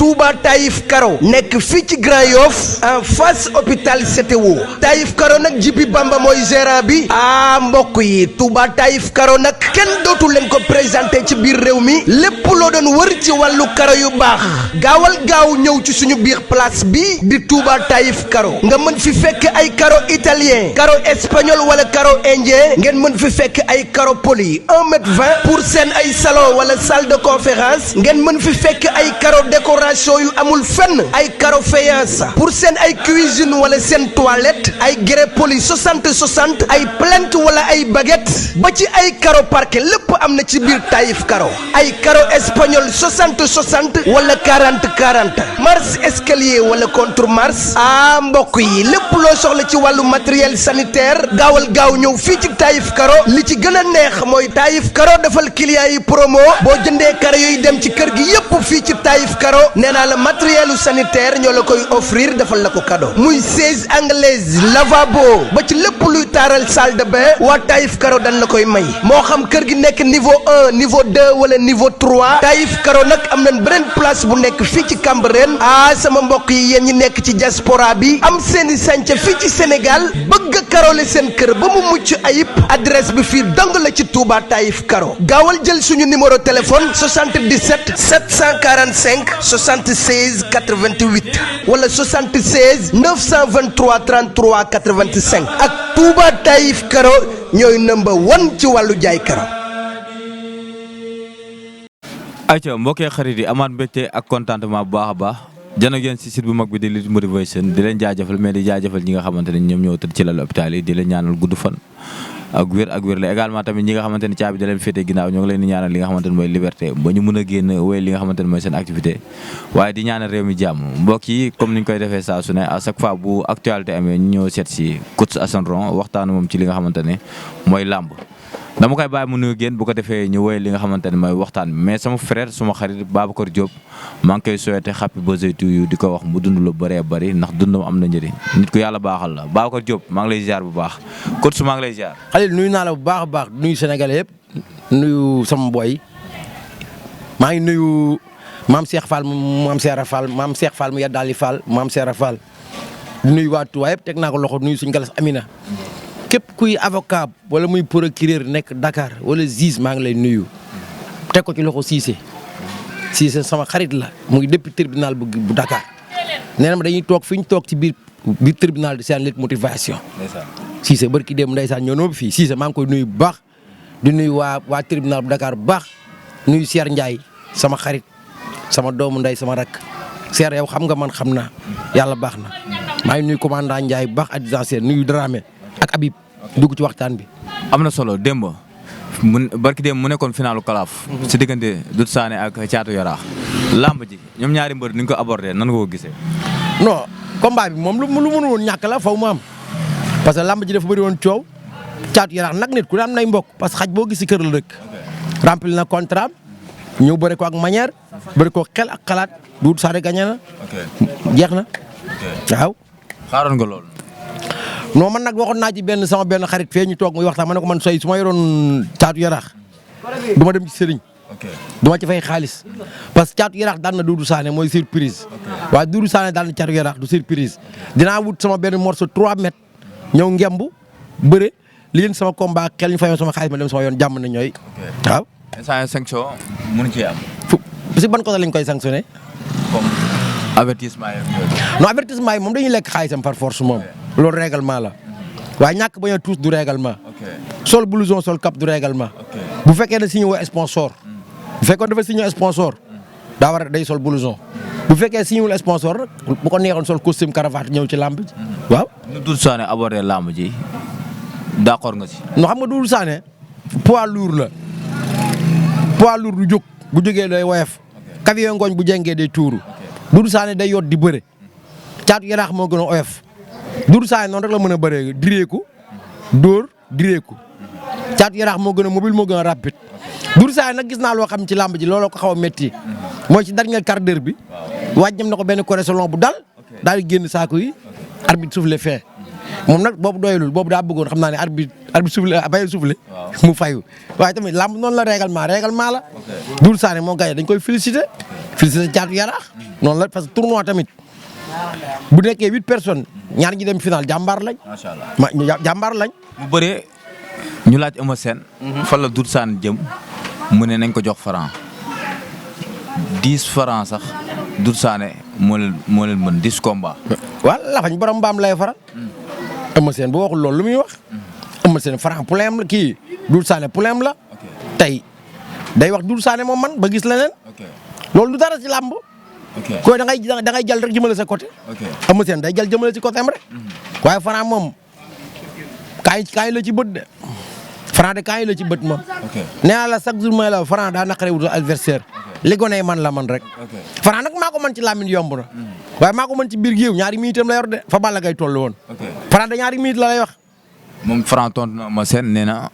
Touba Taïf Karo nekk fii ci Grand Yoff en face hôpital CTO Taïf Karo nag Jibi Bamba mooy gérant bi mbokk yi Touba Taïf Karo nag kenn dootu leen ko présenté ci biir réew mi lépp loo doon wër ci wàllu karo yu baax gaawal gaaw ñëw ci suñu biir place bi di Touba Taïf Karo nga mën fi fekk ay karo italien karo espagnol wala karo indien ngeen mën fi fekk ay karo poli 1,20 m pour seen ay salon wala salle de conférence ngeen mën fi fekk ay karo décoration yu amul fenn ay karo faïence pour seen ay cuisine wala seen toilette ay grès poli 60 ay plinthe wala ay baguette ba ci ay karo parquet lépp am na ci biir Taïf Karo ay karo espagnol 60 wala 40 marche escalier wala contre marche mbokk yi lépp loo soxla ci wàllu matériel sanitaire gaawal gaaw ñëw fii ci Taïf Karo li ci gën a neex mooy Taïf Karo defal client yi promo boo jëndee karo yooyu dem ci kër gi yépp fii ci Taïf Karo nee naa la matériel sanitaire ñoo la koy offrir defal la ko cadeau muy chaise anglaise lavabo ba ci lépp luy taaral salle de bain waa Taïf Karo dañ la koy may moo xam kër gi nekk niveau 1 niveau 2 wala niveau 3 Taïf Karo nag am nañ beneen place bu nekk fii ci Cambérène sama mbokk yi yéen ñi nekk ci diaspora bi am seeni sànca fii ci Sénégal bëgg a karole seen kër ba mu mucc ayib adresse bi fii dong la ci Touba Taïf Karo gaawal jël suñu numéro téléphone 77 745 76 88 wala 76 923 33 85 ak Touba Taïf Karo ñooy number 1 ci wàllu jaay karo. ayca mbokkee xarit yi amaat mbégte ak contentement bu baax a baax jën ak yéen si site bu mag bi di Lutte Motivation di leen jaajëfal mais di jaajëfal ñi nga xamante ne ñoom ñoo tëdd ci lal hôpital yi di leen ñaanal gudd fan ak wér la également tamit ñi nga xamante ne caabi da leen féete ginnaaw ñoo ngi leen di ñaanal li nga xamante ne mooy liberté ba ñu mën a génn wéy li nga xamante ne mooy seen activité waaye di ñaanal réew mi jàmm mbokk yi comme niñ koy defee saa su ne à chaque fois bu actualité amee ñu ñëw seet si coach Assane Ron waxtaan moom ci li nga xamante ne mooy làmb dama koy bàyyi mu nuyu génn bu ko defee ñu woy li nga xamante ne mooy waxtaan bi mais sama frère suma xarit Babacar Diop maa ngi koy souhaité happy birthday to you di ko wax mu dund lu bëree bëri ndax dundam am na njëriñ nit ku yàlla baaxal la Babacar Diop maa ngi lay ziar bu baax coach maa ngi lay ziar. Khalil nuyu naa la bu baax a baax nuyu Sénégalais yëpp nuyu sama boy maa ngi nuyu maam Cheikh Fall maam Cheikh Fall mu yaddaali Fall maam Cheikh Fall di nuyu waa Touba yëpp teg naa ko loxo nuyu suñu galas Amina. képp kuy avocat wala muy procureur nekk Dakar wala juge maa ngi lay nuyu teg ko ci loxo Cissé sama xarit la mu ngi depuis tribunal bu Dakar nee na ma dañuy toog fi ñu toog ci biir tribunal di seen Lutte Motivation. Cissé barki dem ndeysaan ñëw na ba fii Cissé maa ngi koy nuyu bu baax di nuyu waa tribunal bu Dakar bu baax nuyu Cheikh Ndiaye sama xarit sama doomu ndey sama rakk Cheikh yow xam nga man xam naa yàlla baax na maa ngi nuyu commandant Ndiaye bu baax adjudant nuyu Dramé ak Habib dugg ci waxtaan bi. am na solo démb barki démb mu nekkoon finalu kalaaf. si diggante Doudou Sané ak Thiatou Yarakh. lamb ji ñoom ñaari mbër ni ñu ko abordé nan nga ko gisee. non combat bi moom lu mënu woon ñàkk la faw mu am parce que lamb ji dafa bëri woon coow Thiatou Yarakh nag nit ku ne am nay mbokk parce que xaj boo gis si kër la dëkk. rempli na contrat ñëw bëri ko ak manière bëri ko xel ak xalaat Doudou Sané gagné na. jeex na waaw. xaaroon nga lool. non man nag waxoon naa ci sama benn xarit fee ñu toog muy waxtaan ma ne ko man su ma yoroon Thiatou Yarakh du ma dem ci sëriñ. du ma ci fay xaalis parce que Thiatou Yarakh daan na Doudou Sané mooy surprise. waaye Doudou Sané daan na Thiatou Yarakh du surprise. dinaa wut sama benn morceau 3 mètres ñëw ngemb bëre li leen sama combat xel ñu fayoon sama xaalis ma dem sama yoon jàmm na ñooy. waaw. instant sanction mënu ci am. si ban côté lañ koy sanctionné. comme avertissement yi. non avertissement yi moom dañuy lekk xaalisam par force moom. loolu règlement la waaye ñàkk bañ a tuus du règlement. sol blouson sol cap du règlement. bu fekkee ne signé woo sponsor. bu fekkoon dafa signé sponsor. daa war a day sol blouson. bu fekkee signé wul sponsor bu ko neexoon sol costume cravate ñëw ci làmb ji. waaw. nu Doudou Sané abordé làmb ji d'accord nga si. non xam nga Doudou Sané poids lourd la poids lourd du jóg bu jógee day woyof. camion ngooñ bu jengee day tuuru. Doudou Sané day yot di bëre. Thiatou Yarakh moo gën a oyof. Doudou Sané noonu rek la mën a bëree direeku dóor direeku Thiatou Yarakh moo gën a mobile moo gën a rapide Doudou Sané nag gis naa loo xam ci làmb ji looloo ko xaw a métti mooy ci dernier quart d'heure bi wàññam na ko benn correction bu dal daal di génn saako yi arbitre souffle fin moom nag boobu doyulul boobu daa bëggoon xam naa ne arbitre soufflé bay soufflé mu fayu waaye tamit lamb noonu la règlement la. Doudou Sané moo gagné dañ koy félicité Caatu Yaraax noonu la parce que tournoi tamit bu nekkee 8 personnes ñaar ñi dem final jàmbaar lañ. macha allah jàmbaar lañ. mu bëree ñu laaj Eumeu Sène. fan la Doudou Sané jëm mu ne nañ ko jox Franc 10 francs sax Doudou Sané moo leen mën 10 combats. wala fañ borom mbaam lay faral. Eumeu Sène bu waxul loolu lu muy wax. Eumeu Sène Franc problème la kii Doudou Sané problème la. tey day wax Doudou Sané moom man ba gis leneen. loolu du dara ci làmb. koy da ngay jël rek jëmale sa côté. Eumeu Sène day jël jëmale ci côté am rek. waaye Franc moom kaay la ci bët de. Franc de kaay la ci bët moom. nee naa la chaque jour mooy la Franc daa naqaree wutal adversaire. li gone man la man rek. Franc nag maa ko mën ci làmmiñ yomb na. waaye maa ko mën ci biir géew ñaari minutes la yor de fa Balla Gaye toll woon. Franc da ñaari minutes la lay wax. moom Franc tontu na Eumeu Sène nee na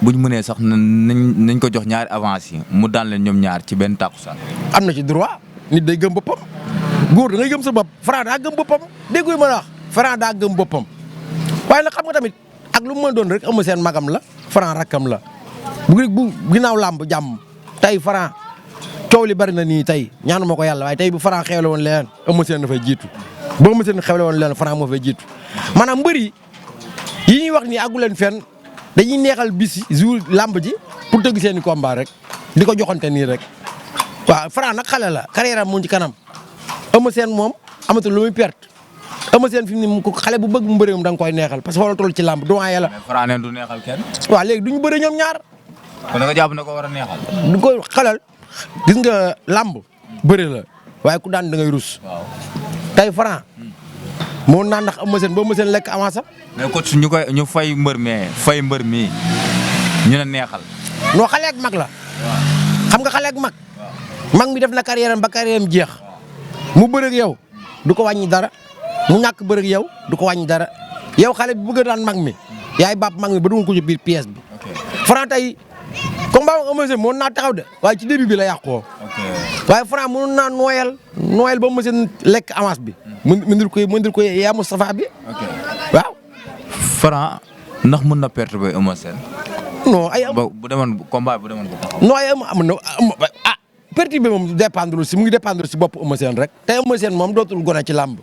buñ mënee sax nañ ko jox ñaari avance yi mu daan leen ñoom ñaar ci benn takkusaan. am na ci droit nit day gëm boppam góor da ngay gëm sa bopp Franc daa gëm boppam dégguy ma la wax Franc daa gëm boppam waaye nag xam nga tamit ak lu mu mën doon rek Eumeu Sène magam la Franc rakkam la bu ginnaaw làmb jàmm tey Franc coow li bari na nii tey ñaanu ma ko yàlla waaye tey bu Franc xewle woon leneen Eumeu Sène dafay jiitu bu Eumeu Sène xewle woon leneen Franc moo fay jiitu maanaam mbër yi ñuy wax nii àggu leen fenn dañuy neexal bis yi jour làmb ji pour tëgg seen i combat rek di ko joxante nii rek waaw Franc nag xale la carrière am mu ci kanam Eumeu Sène moom amatul lu muy perte Eumeu Sène fi mu ne xale bu bëgg mu bëree moom da nga koy neexal parce que fa la toll ci làmb doyen la. mais Franc neen du neexal kenn. waaw léegi du ñu bëre ñoom ñaar. kon da nga jàpp ne ko war a neexal. du ko xalal gis nga làmb bëre la waaye ku daan da ngay rus. waaw tey Franc moo naan ndax Eumeu Sène ba Eumeu Sène lekk avance am. mais coach ñu fay mbër mi ñu ne neexal. non xale ak mag la. xam nga xale ak mag. mag mi def na carrière am ba carrière am jeex. mu bëreeg yow du ko wàññi dara mu ñàkk bëreeg yow du ko wàññi dara yow xale bi bëgg a daan mag mi yaay bàpp mag mi ba dugal ko ci biir pièce bi. Franc tey combat ak Eumeu Sène mën naa taxaw de waaye ci début bi la yàqoo. waaye Franc mënoon naa nooyal ba Eumeu Sène lekk avance bi. mëndil ko yaa Moustapha bi. waaw. Franc ndax mën na perte ba Eumeu Sène. non ay bu demoon combat bu demoon ko taxaw. non ay am na perte bi moom dépendre si mu ngi dépendre si bopp Eumeu Sène rek te Eumeu Sène moom dootul gone ci làmb.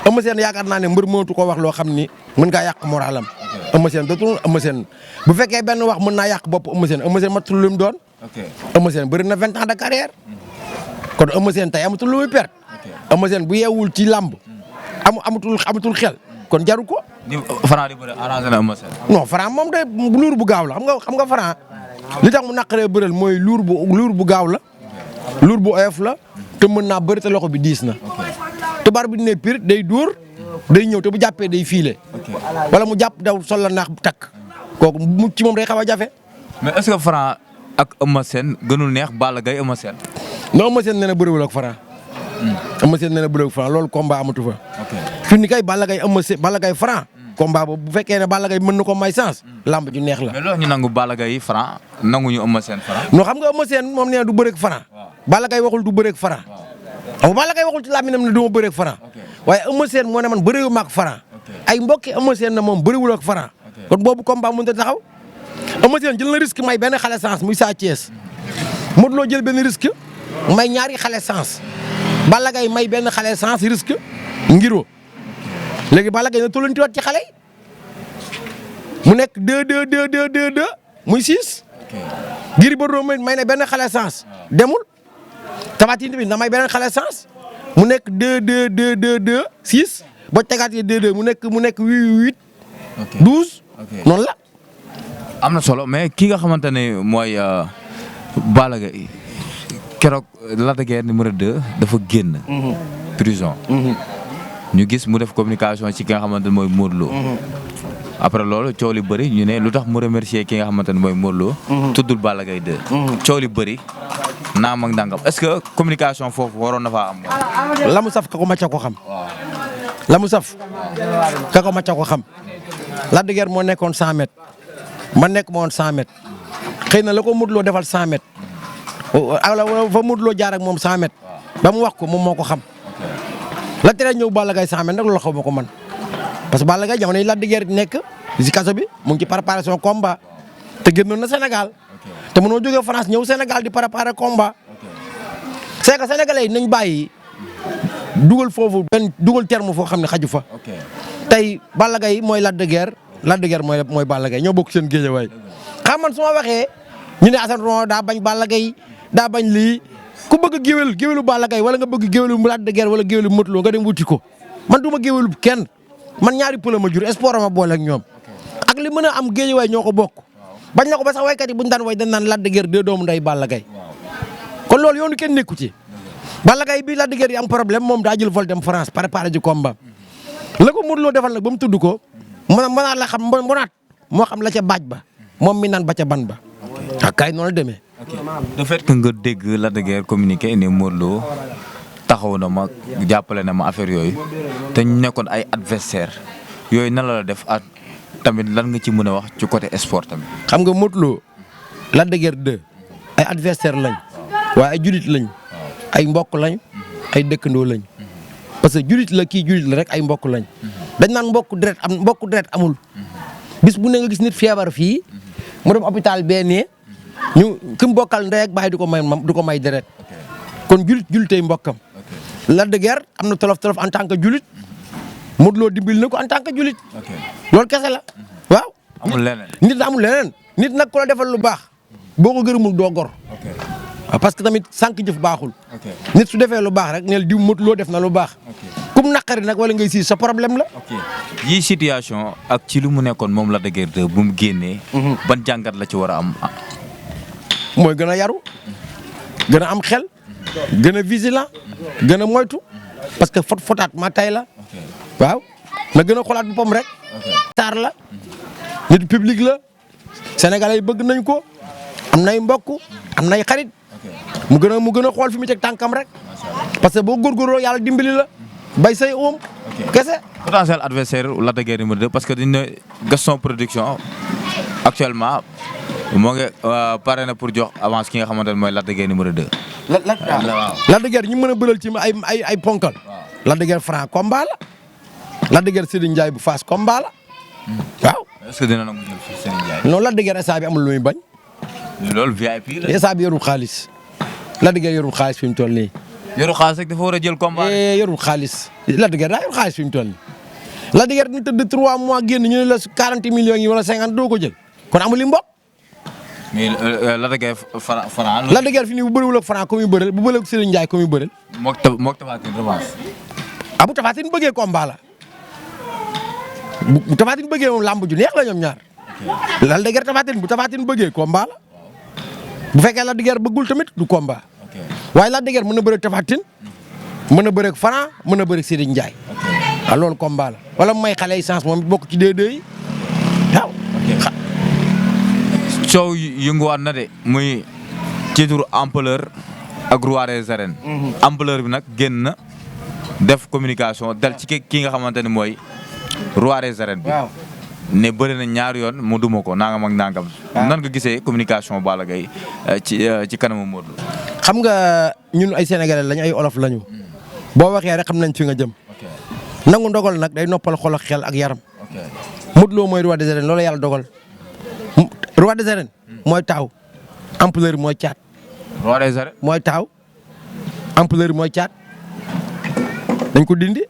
Eumeu Sène yaakaar naa ne mbër mënatu ko wax loo xam ni mën ngaa yàq moralam. Eumeu Sène dootul Eumeu Sène bu fekkee benn wax mën naa yàq bopp Eumeu Sène matul lu mu doon. Eumeu Sène bëri na 20 ans de carrière. kon Eumeu Sène tey amatul lu muy perte. Eumeu Sène bu yeewul ci làmb. amatul xel kon jaru ko. ni Franc di bëre arrangé na Eumeu Sène. non Franc moom de luur bu gaaw la xam nga Franc li tax mu naqaree bëral mooy luur bu gaaw la. luur bu oyof la te mën naa bëri te loxo bi diis na. tubaar bi ne pire day dóor day ñëw te bu jàppee day fiile. wala mu jàpp daw sol la naax bu takk kooku mu ci moom day xaw a jafe. mais est-ce que Franc ak Eumeu Sène gënul neex Balla Gaye Eumeu Sène. non Eumeu Sène nee na bëriwul ak Franc. Eumeu Sène nee na bëriwul ak Franc loolu combat amatu fa. fi ni kay Balla Gaye Franc. combat boobu bu fekkee ne Balla Gaye mën na ko may chance. lamb ju neex la. mais loolu ñu nangu Balla Gaye Franc nanguñu Eumeu Sène Franc. non xam nga Eumeu Sène moom nee na du bëreeg Franc. Balla Gaye waxul du bëreeg Franc. xam nga Balla Gaye waxul ci làmmiñam ne du ma bëreeg Franc. waaye Eumeu Sène moo ne man bëreewu ma ak Franc. ay mbokki Eumeu Sène na moom bëriwul ak Franc. kon boobu combat mënut a taxaw. Eumeu Sène jël na risque may benn xale chance muy Sa Thiès. Modou Lo jël benn risque may ñaari xale chance. Balla Gaye may benn xale chance risque ngiro léegi Balla Gaye na tollantiwaat ci xale yi mu nekk 2 muy 6. Gris Bordeaux may na benn xale chance demul. Tapha Tine bi na may benn xale chance mu nekk 2 6 boo tegaatee 2 mu nekk 8 12. noonu la. am na solo mais ki nga xamante ne mooy Balla Gaye keroog Lac de Guiers numéro 2 dafa génn. prison. ñu gis mu def communication ci ki nga xamante ne mooy Modou Lo. après loolu coow li bëri ñu ne lu tax mu remercier ki nga xamante ne mooy Modou Lo. tuddul Balla Gaye 2. coow li bëri naam ak ndàngam est-ce que communication foofu waroon na faa am. la mu saf ka ko macca ko xam. la mu saf ka ko macca ko xam. Lac de Guiers moo nekkoon 100 mètres man nekk ma woon 100 mètres xëy na la ko Modou Lo defal 100 mètres. fa Modou Lo jaar ak moom 100 mètres. ba mu wax ko moom moo ko xam. la tere ñëw Balla Gaye 100 mètres nag loolu xaw ma ko man parce que Balla Gaye jamono yi Lac de Guiers nekk si kaso bi mu ngi ci préparation combat te génnoon na Sénégal te mënoo jógee France ñëw Sénégal di préparer combat c'est que sénégalais yi nañ bàyyi dugal foofu benn dugal terme foo xam ne xaju fa. tey Balla Gaye mooy Lac de Guiers mooy Balla Gaye ñoo bokk seen géejawaay xam man su ma waxee ñu ne Assane Ron daa bañ Balla Gaye daa bañ lii ku bëgg géwélu Balla Gaye wala nga bëgg géwélu Lac de Guiers wala géwélu Modou Lo nga dem wuti ko man du ma géwélu kenn man ñaari pël ma jur sport ma boole ak ñoom ak li mën a am géejawaay ñoo ko bokk bañ na ko ba sax waykat yi buñu daan way dañ naan Lac de Guiers deux doomu nday Balla Gaye kon loolu yoonu kenn nekku ci Balla Gaye bi Lac de Guiers yi am problème moom daa jël vol dem France préparé ji combat la ko Modou Lo defal nag ba mu tudd ko mënaat la xam mënaat moo xam la ca baaj ba moom mi naan ba ca ban ba ak kay noonu la demee. le fait que nga dégg Lac de Guiers communiqué ne Modou Lo taxaw na ma jàppale na ma affaire yooyu te ñu nekkoon ay adversaire yooyu nan la def at tamit lan nga ci mën a wax ci côté sport tamit. xam nga Modou Lo Lac de Guiers 2 ay adversaire lañ waaye ay julit lañ ay mbokk lañ ay dëkkandoo lañ parce que julit la kii julit la rek ay mbokk lañ dañ naan mbokk deret amul bis bu ne nga gis nit feebar fii mu dem hôpital benn ñu ki mu bokkal ndey ak baay du ko may deret kon julitay mbokkam. Lac de Guiers am na tolof en tant que julit Modou Lo dimbil na ko en tant que julit loolu kese la waaw. amul leneen nit nag ku la defal lu baax boo ko gërëmul doo gor. waaw parce que tamit sànq jëf baaxul. nit su defee lu baax rek neel diw Modou Lo def na lu baax. kum naqari nag wala ngay siis sa problème la. yii situation ak ci lu mu nekkoon moom Lac de Guiers 2 bu mu génnee. ban jàngat la ci war a am. mooy gën a yaru gën a am xel gën a vigilant gën a moytu parce que fotaat ma tay la waaw na gën a xoolaat boppam rek. taar la nit public la sénégalais yi bëgg nañ ko am nay mbokk am nay xarit mu gën a xool fi mu teg tànkam rek parce que boo góorgóorloo yàlla dimbali la bay say oom kese. potentiel adversaire Lac de Guiers numéro 2 parce que dañ ne Gaston Production actuellement moo ngi pare na pour jox avance ki nga xamante ne mooy Lac de Guiers numéro 2. Lac de Guiers ñu mën a bëral ci ay ponkal. Lac de Guiers Franc combat la. Lac de Guiers Serigne Ndiaye bu Fass combat la waaw. est-ce que dina nangu jël Serigne Ndiaye. non Lac de Guiers instant bi amul lu muy bañ. loolu VIP la. instant bi yorul xaalis Lac de Guiers yorul xaalis fi mu toll nii. yorul xaalis rek dafa war a jël combat. yorul xaalis Lac de Guiers daa yorul xaalis fi mu toll nii. Lac de Guiers dina tëdd 3 mois génn ñu ne la 40 millions yi wala 50 doo ko jël kon amul li mbokk. mais Lac de Guiers Franc. Lac de Guiers fi nii bu bëriwul ak Franc ko muy bëreel bu bëreeg Serigne Ndiaye ko muy bëreel. moog Tapha Tine revanche. bu Tapha Tine bëggee combat la bu Tapha Tine bëggee moom làmb ju neex la ñoom ñaar. Lac de Guiers Tapha Tine bu Tapha Tine bëggee combat la bu fekkee Lac de Guiers bëggul tamit du combat. waaye Lac de Guiers mën na bëreeg Tapha Tine mën na bëreeg Franc mën na bëreeg Serigne Ndiaye. waaw loolu combat la wala mu may xale yi chance moom bokk ci D2 yi waaw. coow yënguwaat na de muy titre ampleur ak roi des arènes. ampleur bi nag génn na def communication dal ci ki nga xamante ne mooy roi des arènes bi. ne bëri na ñaari yoon mu duma ko nangam ak nangam. nan nga gisee communication Balla Gaye ci kanamu Modou Lo. xam nga ñun ay sénégalais lañ ay olof lañu. boo waxee rek xam nañ fi nga jëm. nangu ndogal nag day noppal xol ak xel ak yaram. Modou Lo mooy roi des arènes loolu yàlla dogal. roi des arènes mooy taaw ampleur mooy caat. roi des arènes mooy taaw ampleur mooy caat dañ ko dindi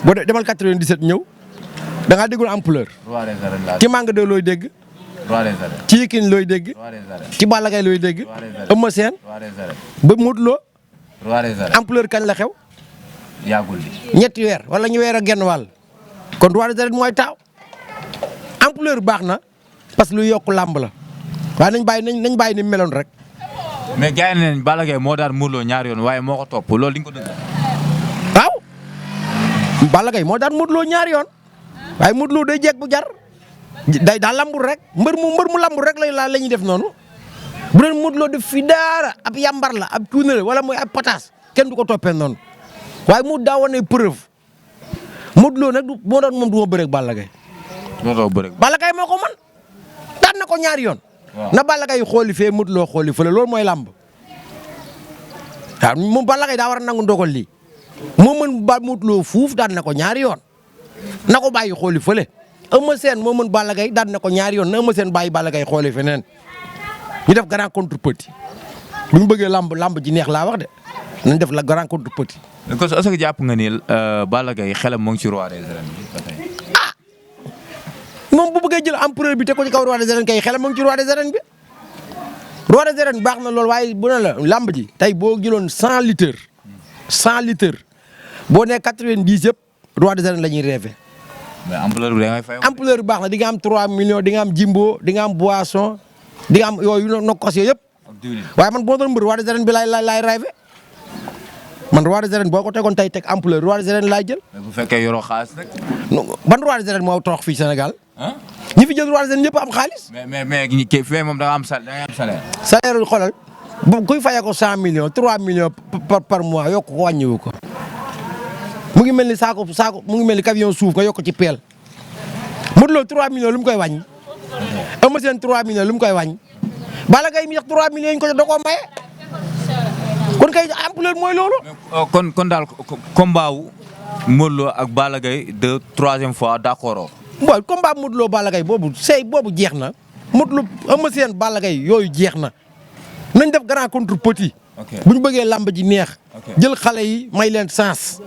boo demal 97 ñëw da ngaa déggul ampleur. roi des arènes laa ci Manga 2 looy dégg. roi des arènes ci Yékini looy dégg. roi des arènes ci Balla Gaye looy dégg. roi des arènes Eumeu Sène roi des arènes ba Modou Lo roi des arènes ampleur kañ la xew. yàggul li ñetti weer wala ñu weer ak genn wàll kon roi des arènes mooy taaw ampleur baax na parce que lu yokk làmb la waaye nañ bàyyi ni meloon rek. mais gars yi nañ Balla Gaye moo daan Modou Lo ñaari yoon waaye moo ko topp loolu di nga ko dëgg. waaw Balla Gaye moo daan Modou Lo ñaari yoon waaye Modou Lo day jeeg bu jar daa lambul rek mbër mu lambul rek la ñuy def noonu bu doon Modou Lo def fi daara ab yambar la ab cuune la wala mooy ab pataas kenn du ko toppee noonu waaye mu daa wane preuve Modou Lo nag moo doon moom du ma bëreeg Balla Gaye. dootoo bëreeg. Balla Gaye moo ko mën daan na ko ñaari yoon. na Balla Gaye xooli fee Modou Lo xooli fële loolu mooy làmb waaw moom Balla Gaye daa war a nangu ndogal lii moo mën ba Modou Lo fuuf daan na ko ñaari yoon na ko bàyyi xooli fële Eumeu Sène moo mën Balla Gaye daan na ko ñaari yoon na Eumeu Sène bàyyi Balla Gaye xooli feneen ñu def grand contre petit bu ñu bëggee lamb ji neex laa wax de nañ def la grand contre petit. kon est-ce que jàpp nga ni Balla Gaye xelam moo ngi ci roi des arènes bi ba tey. moom bu bëggee jël empereur bi te ko ci kaw roi des arènes kay xelam moo ngi ci roi des arènes bi roi des arènes baax na loolu waaye bu ne la lamb ji tey boo jëloon 100 litres boo nee 90 yëpp roi des arènes la ñuy rêvé. mais ampleur bi da ngay fay. ampleur bi baax na di nga am 3 millions di nga am jimbo di nga am boisson di nga am yooyu nokkos yooyu yëpp. waaye man boo doon mbër roi des arènes bi laay rêvé man roi des arènes boo ko tegoon tey teg ampleur roi des arènes laay jël. mais bu fekkee yoroo xaalis rek. ban roi des arènes moo torox fii Sénégal. ñi fi jël roi des arènes ñëpp am xaalis. mais kii fii moom da nga am salaire. salaire yu xoolal bu kuy fayee ko 100 millions 3 millions par mois yokk ko wàññiwu ko mu ngi mel ni saako mu ngi mel ni camion suuf nga yokk ci peel Modou Lo 3 millions lu mu koy wàññi. Eumeu Sène 3 millions lu mu koy wàññi. Balla Gaye mi sax 3 millions yi ñu ko jox da koo maye kon kay ampleur mooy loolu. kon daal combat wu Modou Lo ak Balla Gaye de troisième fois d'accord. bon combat Modou Lo Balla Gaye boobu jeex na Modou Lo Eumeu Sène Balla Gaye yooyu jeex na nañ def grand contre petit. bu ñu bëggee làmb ji neex. jël xale yi may leen sens.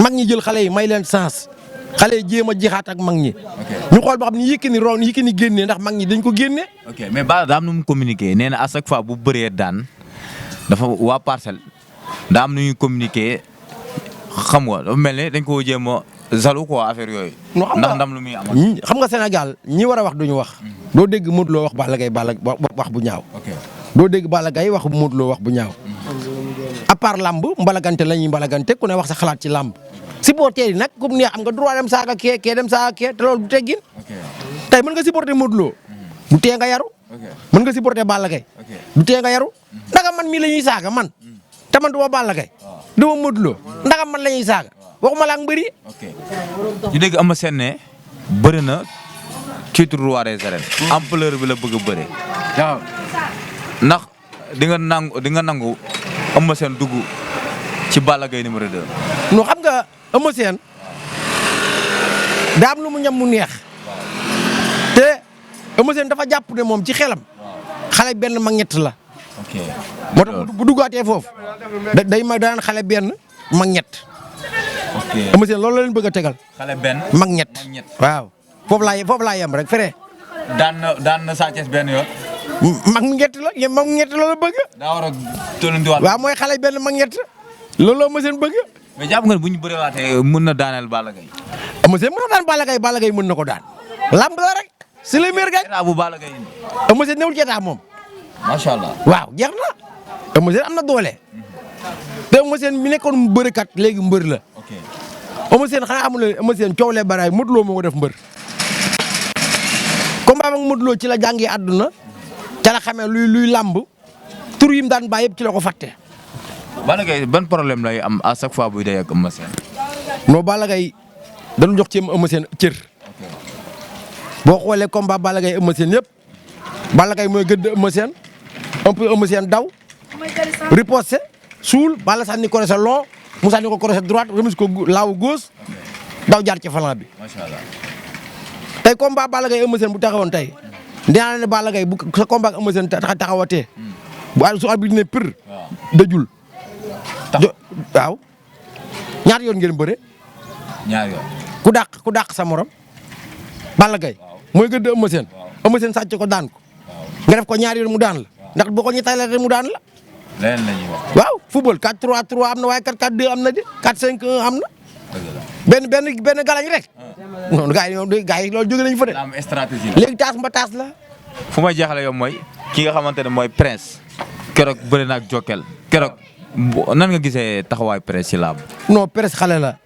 mag ñi jël xale yi may leen sens xale yi jéem a jeexaat ak mag ñi. ñu xool ba xam ni Yékini génnee ndax mag ñi dañ ko génnee. ok mais Balla daa am nu mu communiqué nee na à chaque fois bu bëree daan dafa waa parcelle daa am nu ñuy communiqué xam nga dafa mel ni dañ ko jéem a zalu quoi affaire yooyu. ndax ndam lu muy am. xam nga Sénégal ñi war a wax duñu wax. doo dégg Modou Lo wax Balla Gaye wax bu ñaaw. doo dégg Balla Gaye wax Modou Lo wax bu ñaaw. à part lamb mbalagante la ñuy mbalagante ku ne wax sa xalaat ci lamb. supporter yi nag ku neex am nga droit dem saaga kee dem saaga kee te loolu du teggin. tey mën nga supporter Modou Lo. du tee nga yaru. mën nga supporter Balla Gaye. du tee nga yaru. ndaga man mii la ñuy saaga man. te man du ma Balla Gaye. du ma Modou Lo ndaga man la ñuy saaga waxuma la ak mbëri. ñu dégg Eumeu Sène ne bëri na titre roi des arènes. ampleur bi la bëgg a bëre. waaw. ndax di nga nangu Eumeu Sène dugg ci Balla Gaye numéro 2. non xam nga Eumeu Sène daa am lu mu ñam mu neex. te Eumeu Sène dafa jàpp ne moom ci xelam. xale benn mag ñett la. moo tax bu duggaatee foofu day ma daan xale benn mag ñett. Eumeu Sène loolu la leen bëgg a tegal. xale benn mag ñett waaw foofu laa yem rek fere. daan na Sa Thiès benn yoon. mag ñett la yéen mag ñett la bëgg. daa war a tollandiwaat. waaw mooy xale benn mag ñett loolu la Eumeu Sène bëgg. mais jàpp nga bu ñu bëriwaatee mën na daaneel Balla Gaye. Eumeu Sène mën na daan Balla Gaye mën na ko daan. lamb la rek c'est le meilleur gagne. état bu Balla Gaye indi. Eumeu Sène newul ci état moom. macha allah. waaw jeex na. Eumeu Sène am na doole. te Eumeu Sène mi nekkoon mbërëkat léegi mbër la. Eumeu Sène xanaa amul ne Eumeu Sène coow lee baraay Modou Lo moo ko def mbër. combat ak Modou Lo ci la jàngee àdduna ca la xamee luy làmb tur yi mu daan bàyyi yëpp ci la ko fàtte. Balla Gaye ban problème lay am à chaque fois buy day ak Eumeu Sène. non Balla Gaye dañu jox ci Eumeu Sène cër. boo xoolee combat Balla Gaye Eumeu Sène yëpp Balla Gaye mooy gëdd Eumeu Sène un peu Eumeu Sène daw riposté suul Balla sànni ko sa long mu sànni ko sa droite remise ko laaw gauche daw jaar ci flanc bi. macha allah. tey combat Balla Gaye Eumeu Sène bu taxawoon tey dinaa ne Balla Gaye bu sa combat ak Eumeu Sène taxawatee bu su arbitre ne pire dajul. waaw ñaar yoon ngeen bëre. ñaar yoon. ku dàq sa morom. Balla Gaye mooy gëdd Eumeu Sène. Eumeu Sène sàcc ko daan ko. nga def ko ñaar yoon mu daan la ndax boo ko ñettalee mu daan la. leneen la ñuy wax. waaw football 4-3-3 am na waaye 4-4-2 am na de 4-5-1 am na. benn galañ rek. non gars yi loolu jóge nañu fa de. am stratégie la. léegi taas mba taas la. fu may jeexale yow mooy ki nga xamante ne mooy Prince keroog bëri na ak Jokkel keroog nan nga gisee taxawaay Prince ci làmb. non Prince xale la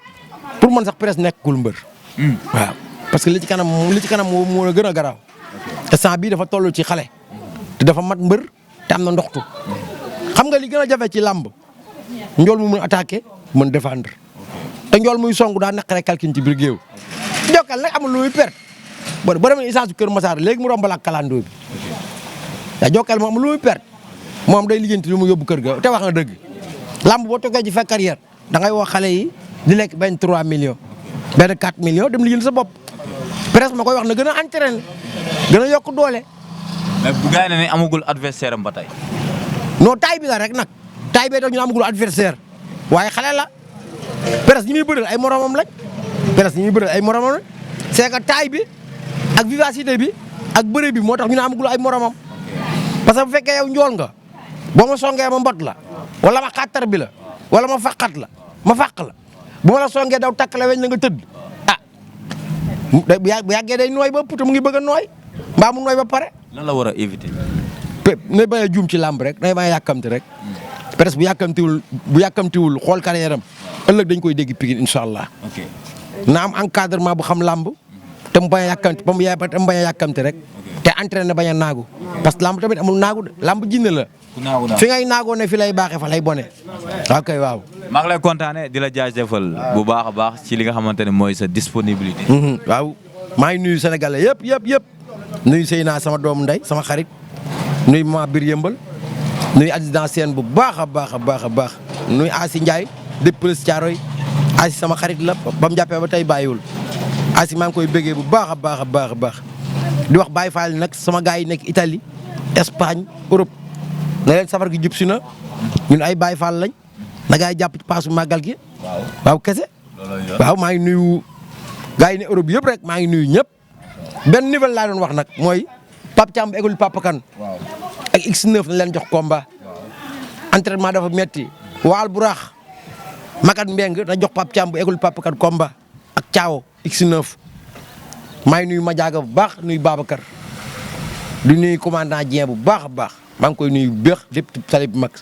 pour man sax Prince nekkul mbër. waaw parce que li ci kanam moo la gën a garaaw. instant bii dafa toll ci xale. te dafa mat mbër te am na ndoxtu. xam nga li gën a jafe ci làmb njool mu mën attaquer mën défendre te njool muy song daa naqaree calcul ci biir géew. Jokal nag amul lu muy perte boo demee essence Kër Massar léegi mu rombal ak kalandoo bi daa Jokal moom amul lu muy perte moom day liggéeyanti lu mu yóbbu kër ga te wax nga dëgg. làmb boo toogee ci fekk carrière da ngay woo xale yi di lekk 23 millions benn 4 millions dem lijjanti sa bopp presse ma koy wax na gën a entraîné gën a yokk doole. mais bu gars yi ne amagul adversaire am ba tey. non taay bi la rek nag taay bee tax ñu amagul adversaire waaye xale la presse ñi muy bëreel ay moromam lañ presse ñi muy bëreel ay moromam lañ c'est que taay bi ak vivacité bi ak bëre bi moo tax ñu ne amagul ay moromam parce que bu fekkee yow njool nga boo ma songee ma mbot la wala ma xàttar bi la wala ma faqat la ma fàq la bu ma la songee daw takk la weñ la nga tëdd ah bu yàggee day nooy ba puta mu ngi bëgg a nooy mbaa mu nooy ba pare. lan la war a éviter. ne bañ a juum ci làmb rek ne bañ a yàkkamti rek presse bu yàkkamtiwul xool carrière am ëllëg dañ koy dégg Pikine incha allah. ok na am encadrement bu xam làmb te mu bañ a yàkkamti ba mu bañ a yàkkamti rek te entraîné bañ a naagu parce que làmb tamit amul naagu de làmb jinne la. fi ngay naagoo ne fi lay baaxee fa lay bone. ok waaw. maa ngi lay kontaane di la jaajëfal bu baax a baax ci li nga xamante ne mooy sa disponibilité. waaw maa ngi nuyu Sénégalais yëpp nuyu Seyna sama doomu ndey sama xarit nuyu ma bir yëmbal nuyu adjudant Sène bu baax a baax nuyu Asi Ndiaye depuis Police Thiaroye Asi sama xarit la ba mu jàppee ba tey bàyyiwul Asi maa ngi koy bëggee bu baax a baax di wax Baye Fall nag sama gars yi nekk Italie Espagne Europe na leen safar gi jub si na ñun ay Baye Fall lañ na gars yi jàpp ci paasu màggal gi waaw kese waaw maa ngi nuyu gars yi ne Europe yëpp rek maa ngi nuyu ñëpp benn niveau laa doon wax nag mooy Pape Thiam égul Papa Kane ak X9 na leen jox combat entraînement dafa metti waal bu raax Makat Mbeng na jox Pape Thiam bu égul Papa Kane combat ak Thiaw X9 maa ngi nuyu Madiaga bu baax nuyu Babacar di nuyu commandant Dieng bu baax a baax maa ngi koy nuyu béex lépp tali bu mag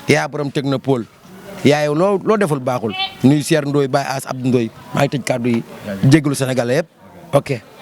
yaa borom technopole yaa yow loo deful baaxul nuyu Seer Ndoye Baye As Abdou Ndoye maa ngi tëj kàddu yi jégalu Sénégalais yëpp ok